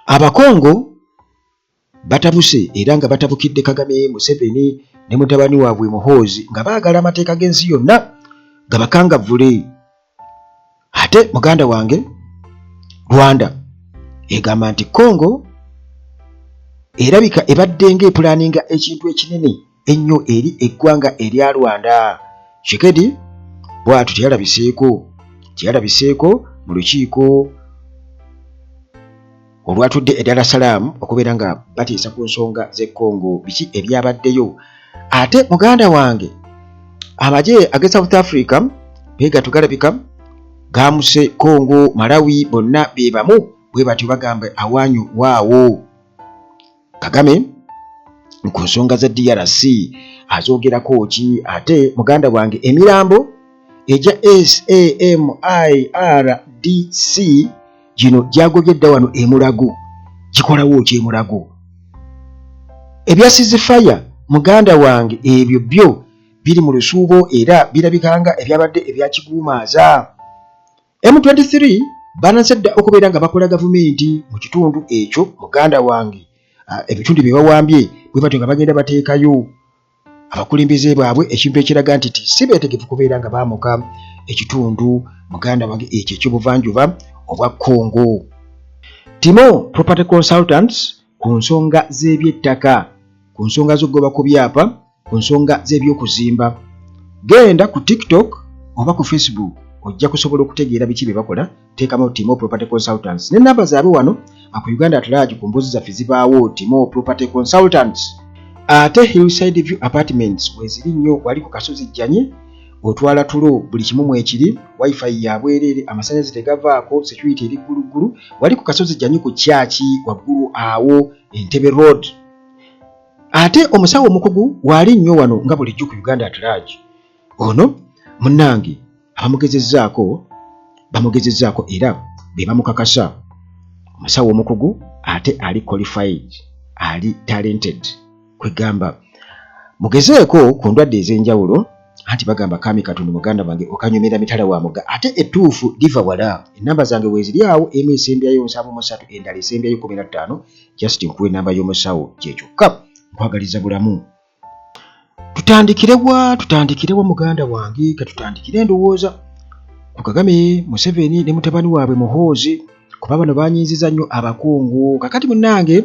Abakongo batabuse era nga batabukidde Kagame, Museveni ne mutabani waabwe Muhoozi nga baagala amateeka g'ensi yonna gabakangavvule. Ate muganda wange Rwanda egamba nti Congo erabika ebadde ng'epulaninga ekintu ekinene ennyo eri eggwanga erya Rwanda. Tshisekedi bw'atyo teyalabiseeko mu lukiiko olwatudde e Dar es Salaam okubeera nga bateesa ku nsonga z'e Congo biki ebyabaddeyo. Ate muganda wange amagye ag'e South Africa begato galabika gaamuse Congo, Malawi bonna be bamu bwe batyo bagamba awanyu waawo. Kagame ku nsonga za DRC azoogerako ki? Ate muganda wange emirambo egya SAMIRDC gino gyagobye dda wano e Mulago, gikolawo ki e Mulago? Ebya ceasefire muganda wange ebyo byo biri mu lusuubo era birabika nga ebyabadde ebya kiguumaaza. M23 banaze dda okubeera nga bakola gavumenti mu kitundu ekyo muganda wange, ebitundu bye bawambye bwe batyo nga bagenda bateekayo abakulembeze baabwe, ekintu ekiraga nti si beetegefu kubeera nga baamuka ekitundu muganda wange ekyo eky'obuvanjuba obwa Congo. Timo Property Consultants ku nsonga z'ebyettaka, ku nsonga z'okugoba ku byapa, ku nsonga z'ebyokuzimba, genda ku TikTok oba ku Facebook ojja kusobola okutegeera biki bye bakola. Teekamu Timo Property Consultants n'ennamba zaabwe wano ku Uganda at Large ku mboozi zaffe zibaawo. Timo Property Consultants. Ate Hillside View Apartments weziri nnyo wali ku kasozi Jjanye otwala tulo, buli kimu mwekiri, wifi ya bwereere, amasannyalaze tegavaako, security eri gguluggulu wali ku kasozi Jjanye ku kyaki waggulu awo Entebbe Road. Ate omusawo omukugu waali nnyo wano nga bulijjo ku Uganda at Large. Ono munnange abamugezezzaako era be bamukakasa. Omusawo omukugu ate ali qualified, ali talented, kwegamba mugezeeko ku ndwadde ez'enjawulo. Anti bagamba kaami katundu muganda wange okanyumira mitala wa mugga, ate ettuufu liva wala. Ennamba zange weeziri awo, emu esembyayo 73, endala esembyayo 15. Just nkuwa ennamba y'omusawo kye kyokka. Nkwagaliza bulamu. Tutandikirewa? Tutandikirewa muganda wange? Katutandikire endowooza ku Kagame, Museveni ne mutabani waabwe Muhoozi, kuba bano banyiiziza nnyo abakungu. Kakati munnange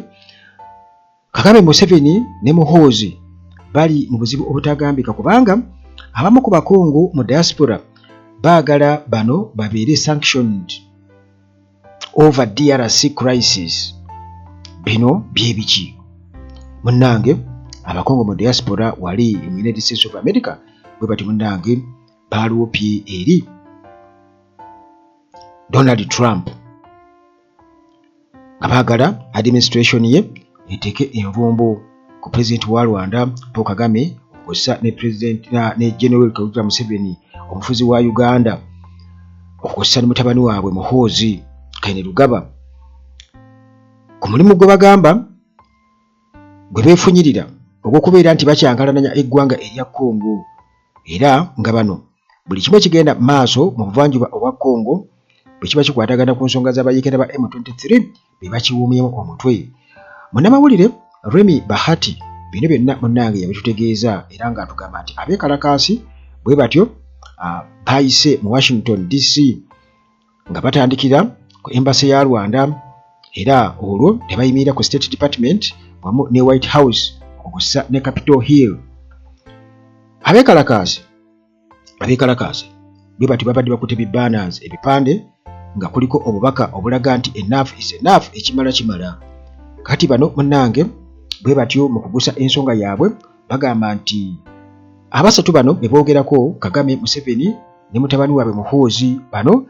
Kagame, Museveni ne Muhoozi bali mu buzibu obutagambika, kubanga abamu ku bakungu mu diaspora baagala bano babeere sanctioned over DRC crisis. Bino byebiki munnange? Abakongo mu diaspora wali mu United States of America bwe bati munnange baloopye eri Donald Trump nga baagala administration ye eteeke envumbo ku pulezidenti wa Rwanda Paul Kagame, okw'ossa ne president ne General Kaguta Museveni omufuzi wa Uganda, okw'ossa ne mutabani waabwe Muhoozi Kainerugaba ku mulimu gwe bagamba gwe beefunyirira ogw'okubeera nti bakyankalananya eggwanga erya Congo, era nga bano buli kimu ekigenda maaso mu buvanjuba obwa Congo bwe kiba kikwatagana ku nsonga z'abayiikira ba M23 be bakiwuumyemu omutwe. Munnamawulire Remy Bahati bino byonna munnange yabitutegeeza era ng'atugamba nti abeekalakaasi bwe batyo baayise mu Washington DC nga batandikira ku embassy ya Rwanda, era olwo ne bayimirira ku State Department wamu ne White House okussa ne Capitol Hill. Abeekalakaasi bwe batyo babadde bakutte bi banners, ebipande nga kuliko obubaka obulaga nti enough is enough, ekimala kimala. Kati bano munnange bwe batyo mu kugusa ensonga yaabwe bagamba nti abasatu bano be boogerako, Kagame, Museveni ne mutabani waabwe Muhoozi, bano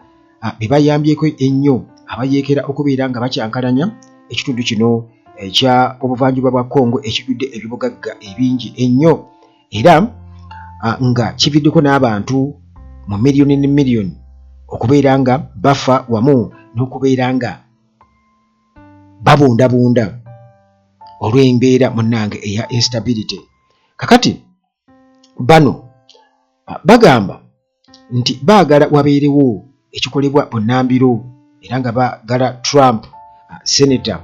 be bayambyeko ennyo abayeekera okubeera nga bakyankalanya ekitundu kino ekya obuvanjuba bwa Congo ekijjudde ebyobugagga ebingi ennyo, era nga kividdeko n'abantu mu miliyoni ne miliyoni okubeera nga bafa wamu n'okubeera nga babundabunda olw'embeera munnange eya instability. Kakati bano bagamba nti baagala wabeerewo ekikolebwa bunnambiro, era nga baagala Trump, Senator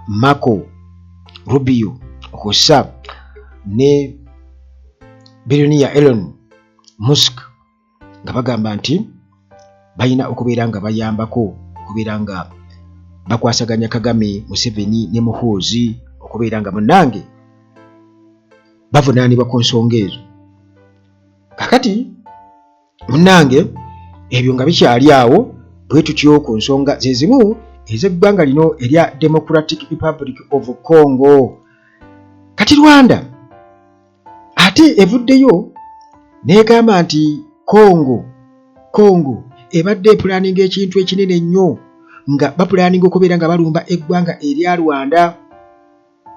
Marco Rubio okwossa ne billionaire Elon Musk nga bagamba nti balina okubeera nga bayambako okubeera nga bakwasaganya Kagame, Museveni ne Muhoozi okubeera nga munnange bavunaanibwa ku nsonga ezo. Kakati munnange ebyo nga bikyali awo bwe tutyo ku nsonga ze zimu ez'eggwanga lino erya Democratic Republic of Congo. Kati Rwanda ate evuddeyo n'egamba nti Congo Congo ebadde epulaninga ekintu ekinene ennyo nga bapulaninga okubeera nga balumba eggwanga erya Rwanda.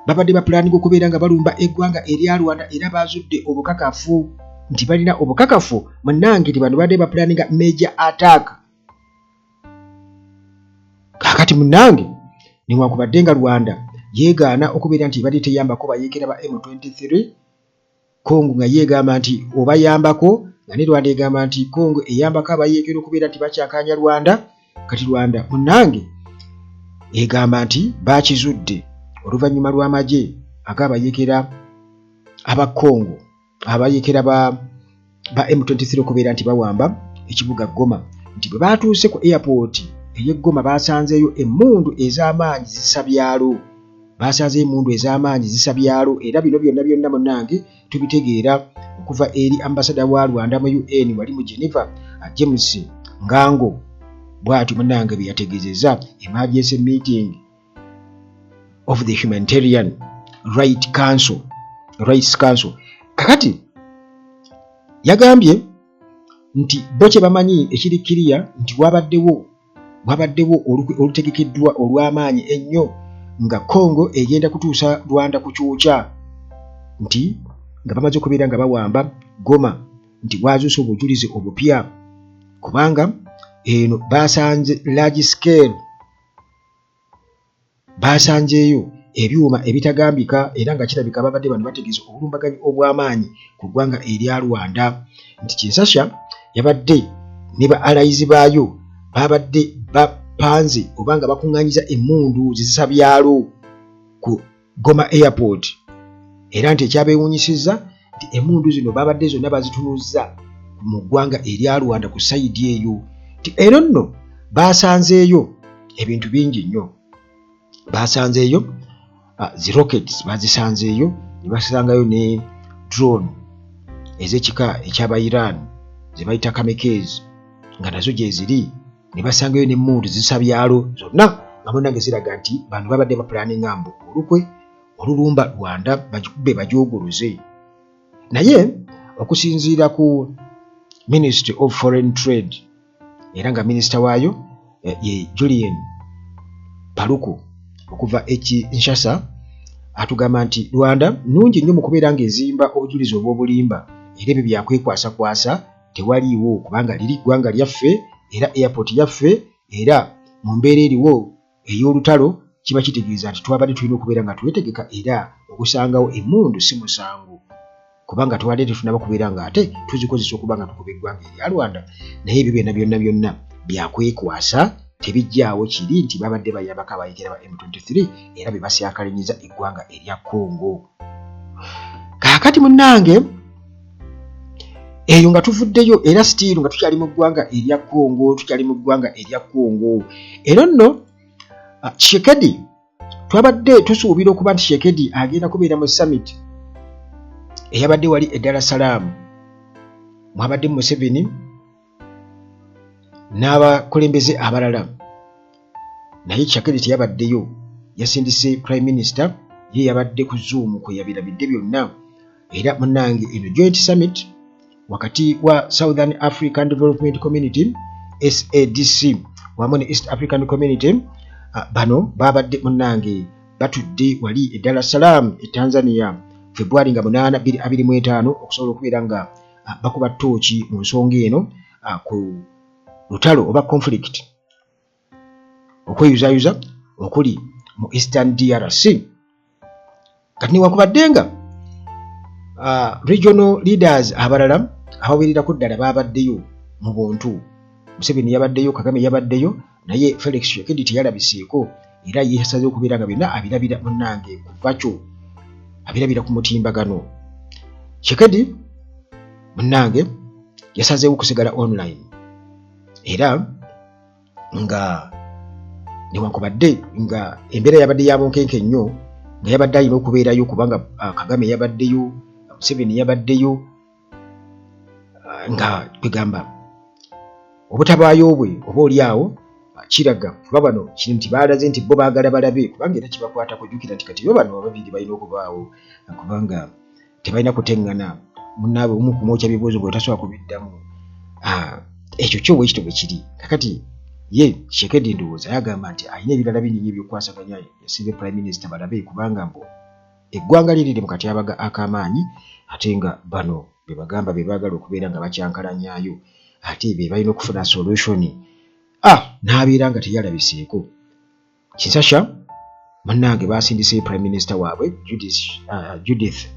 Babadde bapulaninga okubeera nga balumba eggwanga erya Rwanda era baazudde obukakafu nti balina obukakafu munnange nti bano badde bapulaninga major attack. Kaakati munnange newankubadde nga Rwanda yeegaana okubeera nti ebadde teyambako bayeekera ba M23, Congo nga ye egamba nti obayambako, nga ne Rwanda egamba nti Congo eyambako abayeekera okubeera nti bakyakanya Rwanda. Kati Rwanda munnange egamba nti baakizudde oluvannyuma lw'amagye ag'abayeekera aba Congo abayeekera ba ba M23 okubeera nti bawamba ekibuga Goma, nti bwe baatuuse ku airport ey'e Goma baasanzeeyo emmundu ez'amaanyi zisabyalo, baasanzeeyo emmundu ez'amaanyi zisabyalo. Era bino byonna byonna munnange tubitegeera okuva eri ambasada wa Rwanda mu UN wali mu Geneva, James Ngango, bw'atyo munnange bye yategeezezza emergency meeting of the Humanitarian Right Council, Rights Council. Kakati yagambye nti bo kye bamanyi ekiri kiriya nti wabaddewo wabaddewo olukwe olutegekeddwa olw'amaanyi ennyo nga Congo egenda kutuusa Rwanda ku kyokya, nti nga bamaze okubeera nga bawamba Goma, nti waazuuse obujulizi obupya kubanga eno basanze large scale, Baasanzeeyo ebyuma ebitagambika era nga kirabika babadde bano bategese obulumbaganyi obw'amaanyi ku ggwanga erya Rwanda, nti Kinshasa yabadde ne ba alayizi baayo babadde bapanze oba nga bakuŋŋaanyiza emmundu zisabyalo ku Goma Airport, era nti ekyabeewuunyisizza nti emmundu zino babadde zonna bazitunuzza mu ggwanga erya Rwanda ku sayidi eyo, nti eno nno baasanzeeyo ebintu bingi nnyo, baasanzeeyo zi rockets, bazisanzeeyo ne basangayo ne drone ez'ekika eky'aba Iran ze bayita kamikaze nga nazo gyeziri, ne basangayo n'emmundu zisabyalo zonna nga munnange ziraga nti bano babadde bapulaninga mbu olukwe olulumba Rwanda bagikube bagyogoloze. Naye okusinziira ku Ministry of Foreign Trade era nga minisita waayo ye Julien Paluku okuva e Kinshasa atugamba nti Rwanda nnungi nnyo mu kubeera ng'ezimba obujulizi obw'obulimba era ebyo byakwekwasakwasa tewaliiwo kubanga liri ggwanga lyaffe era airport yaffe, era mu mbeera eriwo ey'olutalo kiba kitegeeza nti twabadde tulina okubeera nga twetegeka era okusangawo emmundu si musango kubanga tubadde tetunaba kubeera nga ate tuzikozesa okuba nga tukuba eggwanga erya Rwanda. Naye ebyo byonna byonna byonna byakwekwasa, tebijjaawo kiri nti babadde bayambako abayeekera ba M23 era be basyankalanyiza eggwanga erya Congo. Kaakati munnange eyo nga tuvuddeyo era sitiiru nga tukyali mu ggwanga erya Congo, tukyali mu ggwanga erya Congo era nno Tshisekedi twabadde tusuubira okuba nti Tshisekedi agenda kubeera mu summit eyabadde wali e Dar es Salaam mwabadde Museveni n'abakulembeze abalala, naye Tshisekedi teyabaddeyo, yasindise Prime Minister, ye yabadde ku Zoom kwe yabirabidde byonna. Era munnange eno joint summit wakati wa Southern African Development Community SADC wamu ne East African Community, bano babadde munnange batudde wali e Dar es Salaam e Tanzania February nga 8 2025 okusobola okubeera nga bakuba ttooki mu nsonga eno ku lutalo oba conflict okweyuzayuza okuli mu Eastern DRC. Kati newakubadde nga regional leaders abalala abawererako ddala babaddeyo mu buntu, Museveni yabaddeyo, Kagame yabaddeyo, naye Felix Tshisekedi teyalabiseeko. Era ye yasazeewo okubeera nga byonna abirabira munnange ku vakyo, abirabira ku mutimbagano. Tshisekedi munnange yasazeewo okusigala online, era nga newankubadde nga embeera yabadde ya bunkenke nnyo, nga yabadde alina okubeerayo kubanga Kagame yabaddeyo, Museveni yabaddeyo, nga kwegamba obutabaayo bwe oba oli awo kiraga kuba bano kiri nti baalaze nti bo baagala balabe, kubanga era kibakwatako. Jjukira nti kati bo bano ababiri balina okubaawo kubanga tebalina kuteŋŋana munnaabwe omu kumwokya bibuuzo bwe tasobola kubiddamu. Ekyo kyo bwekityo bwe kiri. Kakati ye Tshisekedi ndowooza yagamba nti alina ebirala bingi nnyo ebyokukwasaganya, yasiibye Prime Minister balabe, kubanga mbu eggwanga lye liri mu katyabaga ak'amaanyi, ate nga bano be bagamba be baagala okubeera nga bakyankalanyaayo, ate be balina okufuna solution. N'abeera nga teyalabiseeko. Kinshasa munnange baasindise Prime Minister waabwe Judith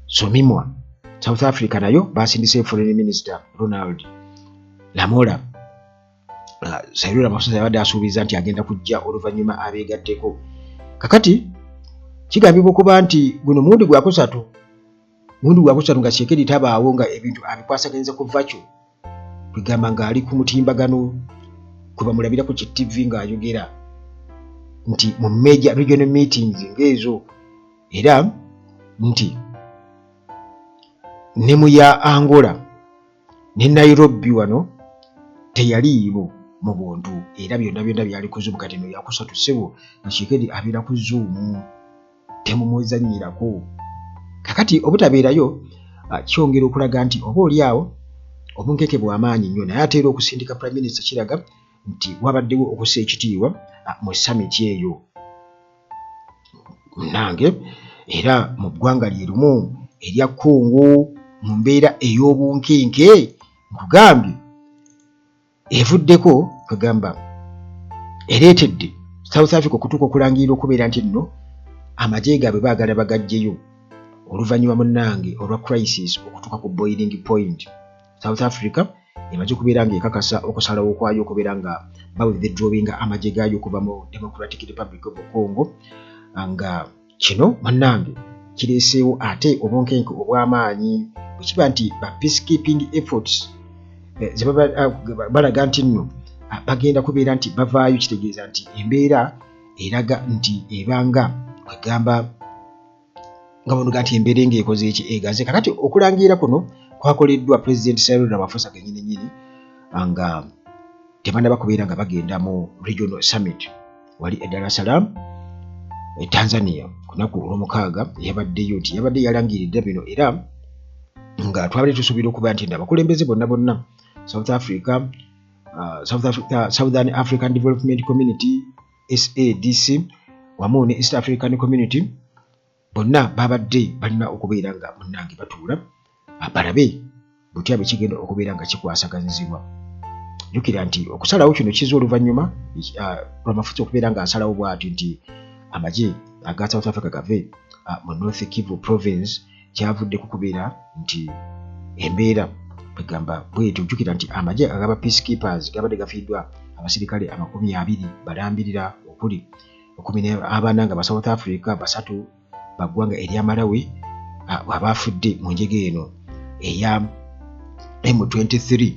Suminwa. South Africa nayo baasindise Foreign Minister Ronald Lamola. Cyril Ramaphosa yabadde asuubiza nti agenda kujja oluvannyuma abeegatteko. Kakati kigambibwa okuba nti guno mulundi gwakusatu nga Tshisekedi tabaawo, nga ebintu abikwasaganyiza ku vakyo, kwegamba ng'ali ku mutimbagano kwe bamulabira ku ki TV ng'ayogera nti mu major regional meetings ng'ezo, era nti ne mu ya Angola ne Nairobi wano teyaliiwo mu buntu, era byonna byonna byali ku Zoom. Kati eno yakusatu ssebo nga Tshisekedi abeera ku Zoom, temumuzannyirako. Kakati obutabeerayo kyongera okulaga nti oba oli awo obunkeke bw'amaanyi nnyo, naye ate era okusindika Prime Minister kiraga nti wabaddewo okussa ekitiibwa mu summit eyo munnange. Era mu ggwanga lye lumu erya Congo mu mbeera ey'obunkenke nkugambye evuddeko, kwegamba ereetedde South Africa okutuuka okulangirira okubeera nti nno amagye gaabwe baagala bagaggyeyo oluvannyuma munnange olwa crisis okutuuka ku boiling point. South Africa emaze okubeera ng'ekakasa okusalawo kwayo okubeera nga bawithdrawinga amagye gaayo okuva mu Democratic Republic of Congo, nga kino munnange kireeseewo ate obunkenke obw'amaanyi bwe kiba nti ba peacekeeping efforts balaga nti nno bagenda kubeera nti bavaayo. Kitegeeza nti embeera eraga nti ebanga kwegamba nga bonoga nti embeera ng'ekoze eki egaze. Kakati okulangirira kuno kwakoleddwa President Cyril Ramaphosa gennyini nnyini nga tebannaba kubeera nga bagenda mu regional summit wali e Dar es Salaam e Tanzania ku lunaku olwomukaaga. Yabaddeyo nti yabadde yalangiridde bino, era nga twabadde tusuubira okuba nti abakulembeze bonna bonna South Africa, South Africa, Southern African Development Community SADC wamu ne East African Community bonna babadde balina okubeera nga munnange batuula balabe butya bwe kigenda okubeera nga kikwasaganyizibwa. Jjukira nti okusalawo kino kizza oluvannyuma Ramaphosa okubeera ng'asalawo bw'ati nti amagye aga South Africa gave mu North Kivu Province, kyavudde ku kubeera nti embeera kwegamba bwetyo. Jjukira nti amagye agaba peacekeepers gabadde gafiiriddwa abasirikale 20 balambirira, okuli 14 nga ba South Africa, 3 ba ggwanga erya Malawi, abaafudde mu njega eno eya M23.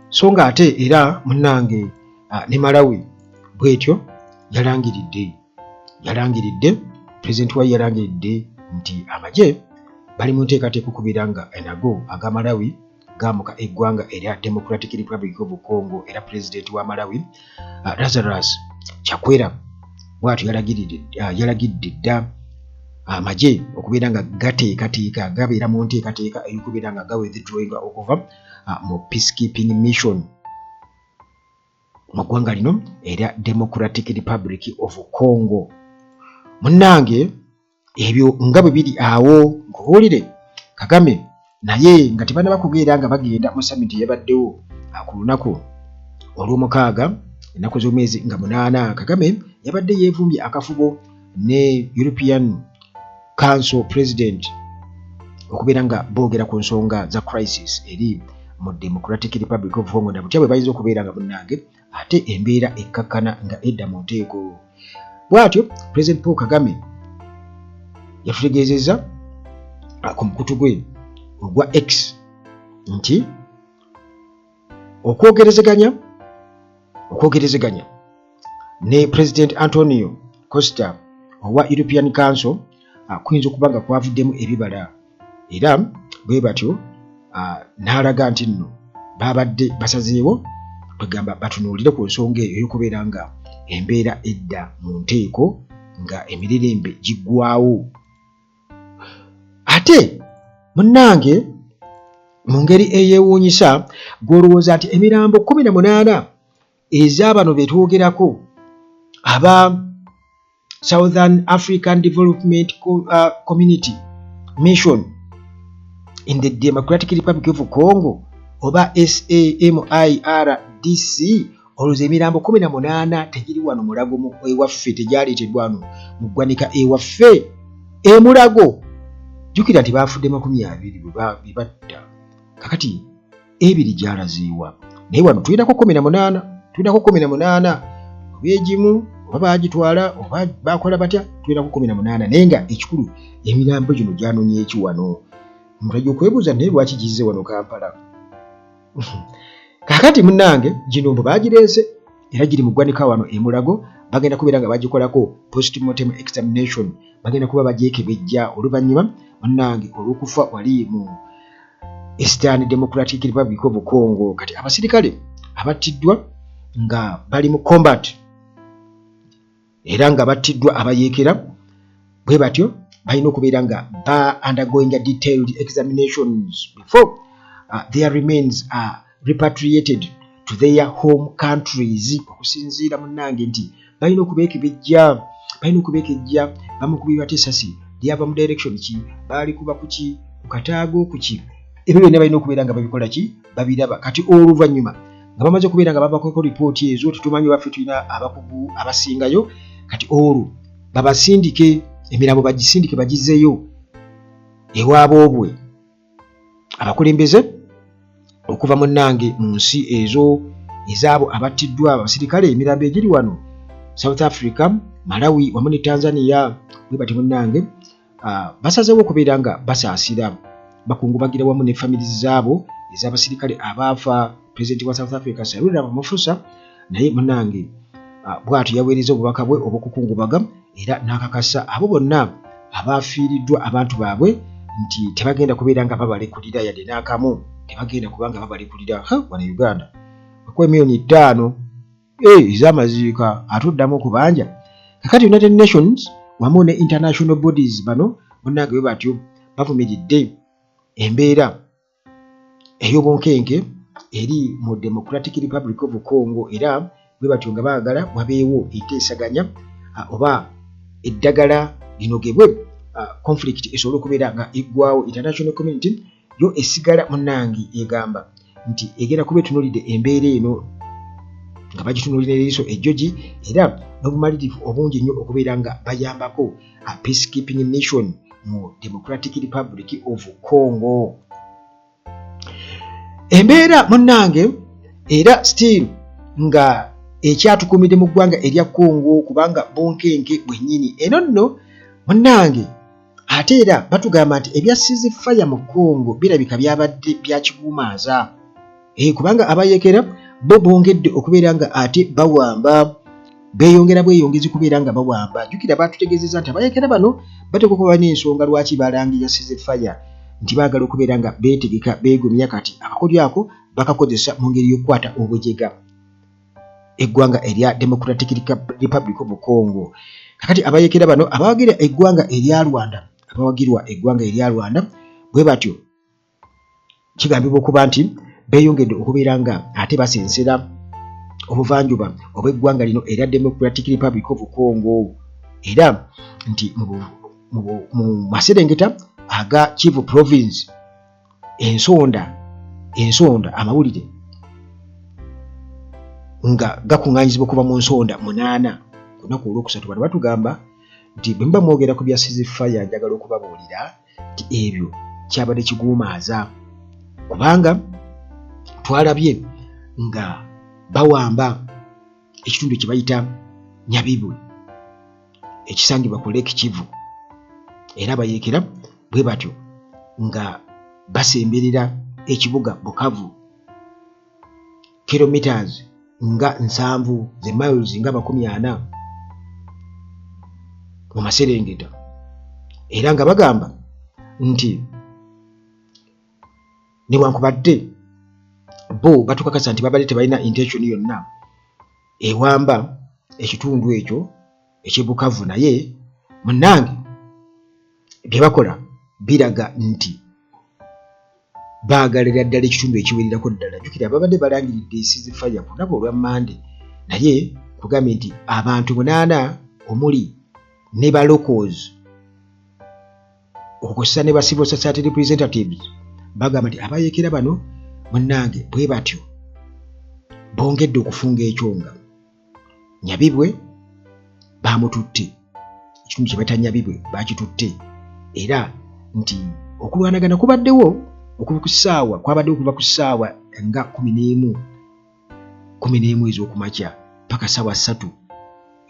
So nga ate era munnange ne Malawi bwetyo yalangiridde, pulezidenti wayo yalangiridde nti amagye bali mu nteekateeka okubeera nga nago aga Malawi gaamuka eggwanga erya Democratic Republic of Congo. Era pulezidenti wa Malawi Lazarus Chakwera bw'atyo yalagidde dda amagye okubeera nga gateekateeka, gabeera mu nteekateeka ey'okubeera nga gawithdrawinga okuva mu peacekeeping mission mu ggwanga lino erya Democratic Republic of Congo. Munnange, ebyo nga bwe biri awo nkubuulire, Kagame naye nga tebannaba kubeera nga bagenda mu summit eyabaddewo ku lunaku olw'omukaaga, ennaku z'omwezi nga 8, Kagame yabadde yeevumbye akafubo ne European Council President okubeera nga boogera ku nsonga za crisis eri mu Democratic Republic of Congo na butya bwe bayinza okubeera nga munnange ate embeera ekkakkana nga edda mu nteeko. Bw'atyo Pulezidenti Paul Kagame yatutegeezezza ku mukutu gwe ogwa X nti okwogerezeganya okwogerezeganya ne President Antonio Costa owa European Council kuyinza okuba nga kwavuddemu ebibala era bwe batyo n'alaga nti nno baabadde basazeewo kwegamba batunuulire ku nsonga eyo ey'okubeera nga embeera edda mu nteeko nga emirerembe giggwawo. Ate munnange mu ngeri eyeewuunyisa gw'olowooza nti emirambo 18 ez'abano be twogerako aba Southern African Development Community Mission in the Democratic Republic of Congo oba SAMIRDC olowooza emirambo 18 tegiri wano Mulago ewaffe, tegyaleeteddwa wano mu ggwanika ewaffe e Mulago. Jjukira nti baafudde 20 bwe batta, kakati ebiri gyalazeewa? Naye wano tulinako 18, tulinako 18, oba egimu oba baagitwala oba bakola batya, tulinako 18. Naye nga ekikulu emirambo gino gyanonye eki wano? Omuntu ajja okwebuuza, naye lwaki gizze wano Kampala? Kaakati munnange gino mbu baagireese era giri mu ggwanika wano e Mulago, bagenda kubeera nga bagikolako postmortem examination, bagenda kuba bagyekebejja oluvannyuma munnange olw'okufa wali mu Eastern Democratic Republic of Congo. Kati abasirikale abattiddwa nga bali mu combat era nga battiddwa abayeekera bwe batyo balina okubeera nga ba undergoing detailed examinations before their remains are repatriated to their home countries. Okusinziira munnange nti balina okubeekebejja, balina okubeekejja bamukubye batya essasi, lyava mu direction ki, baalikuba ku ki, ku kataago ku ki, ebyo byonna balina okubeera nga babikola ki, babiraba. Kati oluvannyuma nga bamaze okubeera nga babakolako ripooti ezo, tetumanyi baffe tulina abakugu abasingayo, kati olwo babasindike emirambo, bagisindike bagizeeyo ewaboobwe. Abakulembeze okuva munnange mu nsi ezo ezaabo abattiddwa abasirikale, emirambo egiri wano South Africa, Malawi wamu ne Tanzania, bwe bati munnange basazeewo okubeera nga basaasira, bakungubagira wamu ne family zaabo ez'abasirikale abaafa. Pulezidenti wa South Africa Cyril Ramaphosa naye munnange bw'atyo yaweereza obubaka bwe obw'okukungubaga era n'akakasa abo bonna abafiiriddwa abantu baabwe nti tebagenda kubeera nga babalekulira yadde n'akamu, tebagenda kuba nga babalekulira. Wano e Uganda bakuwa 5 miliyoni ez'amaziika ate oddamu okubanja. Kakati United Nations wamu ne international bodies bano munnange bwe batyo bavumiridde embeera ey'obunkenke eri mu Democratic Republic of Congo era bwe batyo nga baagala wabeewo enteesaganya oba eddagala linogebwe, conflict esobole okubeera nga eggwawo. International community yo esigala munnange egamba nti egenda kuba etunuulidde embeera eno nga bagitunuulira eriiso ejjogi era n'obumalirivu obungi ennyo okubeera nga bayambako a peacekeeping mission mu Democratic Republic of Congo. Embeera munnange era still nga ekyatukumidde mu ggwanga erya Congo kubanga bunkenke bwennyini. Eno nno munnange ate era batugamba nti ebya ceasefire mu Congo birabika byabadde bya kiguumaaza, kubanga abayeekera bo bongedde okubeera nga ate bawamba, beeyongera bweyongezi kubeera nga bawamba. Jjukira baatutegeezezza nti abayeekera bano bateekwa okuba balina ensonga lwaki balangirira ceasefire, nti baagala okubeera nga beetegeka, beegumya. Kati akakodyo ako bakakozesa mu ngeri y'okukwata obujega eggwanga erya Democratic Republic of Congo. Kakati abayeekera bano abawagira eggwanga erya Rwanda, abawagirwa eggwanga erya Rwanda, bwe batyo kigambibwa okuba nti beeyongedde okubeera nga ate basensera obuvanjuba obw'eggwanga lino erya Democratic Republic of Congo, era nti mu maserengeta aga Kivu Province ensonda amawulire nga gakuŋŋaanyizibwa okuva mu nsonda 8 ku lunaku olwokusatu. Bano batugamba nti bwe muba mwogera ku bya ceasefire, njagala okubabuulira nti ebyo kyabadde kiguumaaza, kubanga twalabye nga bawamba. ekitundu kye bayita Nyabibwe ekisangibwa ku Lake Kivu era abayeekera bwe batyo nga basemberera ekibuga Bukavu kilometers nga 70 ze miles nga 40 mu maserengeta era nga bagamba nti newankubadde bo batukakasa nti babadde tebalina intention yonna ewamba ekitundu ekyo eky'e Bukavu naye munnange bye bakola biraga nti baagalira ddala ekitundu ekiwererako ddala. Jjukira babadde balangiridde ceasefire ku lunaku olwa Mmande naye nkugambye nti abantu munaana omuli ne ba locals okukozesa ne ba civil society representatives bagamba nti abayeekera bano munnange bwe batyo bongedde okufunga ekyonga. Nyabibwe baamututte ekitundu kye bayita Nyabibwe baakitutte era nti okulwanagana kubaddewo okuva ku ssaawa kwabaddewo okuva ku ssaawa nga 11 ez'okumakya paka ssaawa 3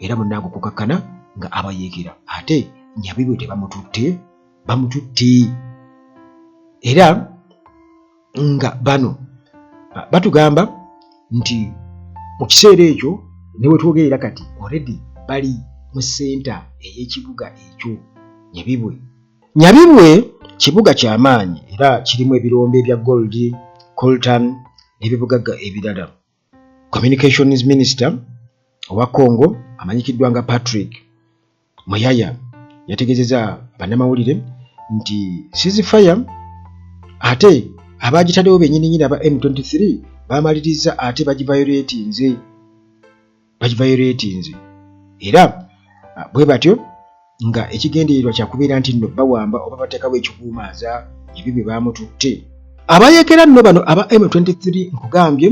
era munnange okukakkana nga abayeekera ate Nyabibwe tebamututte bamututte era nga bano batugamba nti mu kiseera ekyo ne wetwogerera kati already bali mu ssenta ey'ekibuga ekyo Nyabibwe. Nyabibwe kibuga kya maanyi era kirimu ebirombe bya gold, coltan n'ebyobugagga ebirala. Communications Minister owa Congo amanyikiddwa nga Patrick Muyaya yategeezezza bannamawulire nti ceasefire ate abaagitaddewo bennyininyini aba M23 baamalirizza ate bagiviolatinze era bwe batyo nga ekigendererwa kya kubeera nti nno bawamba oba bateekawo ekikuumaaza ebyo bye baamututte. Abayeekera nno bano aba M23 nkugambye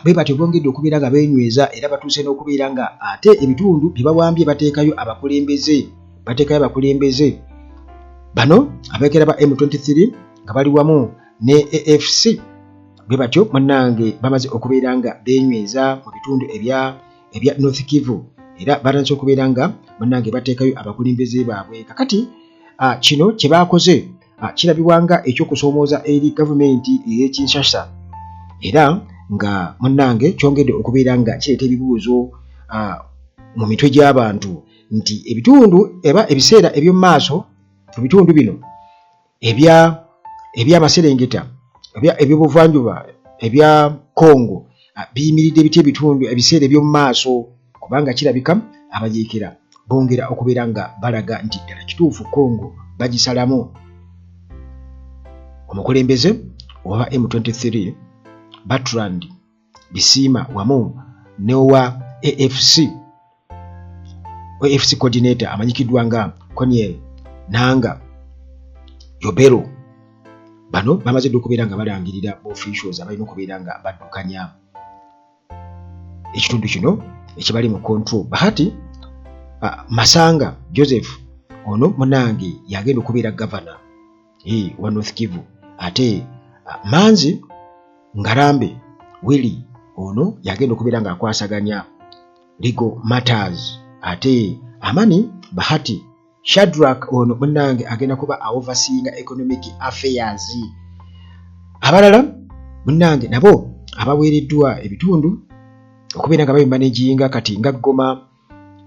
bwe batyo bongedde okubeera nga beenyweza era batuuse n'okubeera nga ate ebitundu bye bawambye bateekayo abakulembeze bateekayo abakulembeze bano abeekera ba M23 nga bali wamu ne AFC bwe batyo munnange bamaze okubeera nga beenyweza mu bitundu ebya ebya North Kivu era batandise okubeera nga munnange bateekayo abakulembeze baabwe kakati kino kye baakoze kirabibwa nga ekyokusoomooza eri gavumenti ey'e Kinshasa era nga munnange kyongedde okubeera nga kireeta ebibuuzo mu mitwe gy'abantu nti ebitundu eba ebiseera eby'omu maaso mu bitundu bino ebya eby'amaserengeta ebya eby'obuvanjuba ebya Congo biyimiridde bitya ebitundu ebiseera eby'omu maaso kubanga kirabika abayeekera bongera okubeera nga balaga nti ddala kituufu Congo bagisalamu. Omukulembeze owa M23 Bertrand Bisiima wamu n'owa AFC AFC coordinator amanyikiddwa nga Corneille Nanga Yobero bano bamaze dda okubeera nga balangirira officials abalina okubeera nga baddukanya ekitundu kino ekibali mu control. Bahati Masanga Joseph ono munange yagenda okubeera gavana wa North Kivu ate Manzi Ngarambe Willy ono yagenda okubeera ng'akwasaganya legal matters ate Amani Bahati Shadrack ono munnange agenda kuba overseeing economic affairs. Abalala munnange nabo abaweereddwa ebitundu okubeera nga babimanaginga kati nga Goma,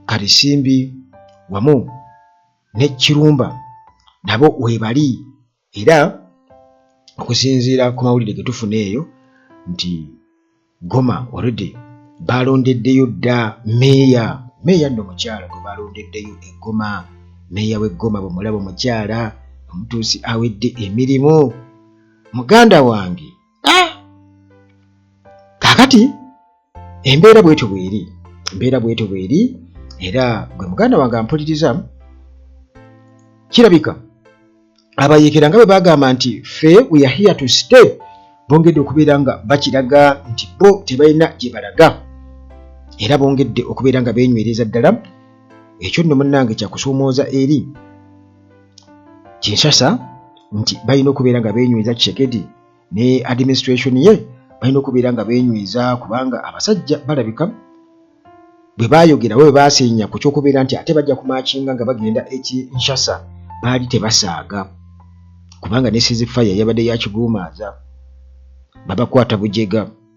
Karisimbi wamu ne Kirumba nabo weebali era okusinziira ku mawulire ge tufuna eyo nti Goma already balondeddeyo dda meeya meeya nno mukyala gwe balondeddeyo e Goma meeya w'e Goma bwe mulaba omukyala omutuusi awedde emirimu muganda wange ah! Kaakati embeera bwetyo bweri embeera bwetyo bweri era gwe muganda wange ampuliriza kirabika abayeekera nga bwe bagamba nti ffe we are here to stay bongedde okubeera nga bakiraga nti bo tebalina gye balaga era bongedde okubeera nga beenywereza ddala ekyo nno munnange kyakusoomooza eri Kinshasa nti balina okubeera nga beenyweza Tshisekedi ne administration ye balina okubeera nga beenyweza kubanga abasajja balabika Bwe baayogera oba bwe baasiinya ku ky'okubeera nti ate bajja kumakinga nga bagenda e Kinshasa, baali tebasaaga kubanga ne ceasefire yabadde ya kiguumaaza, babakwata bujega.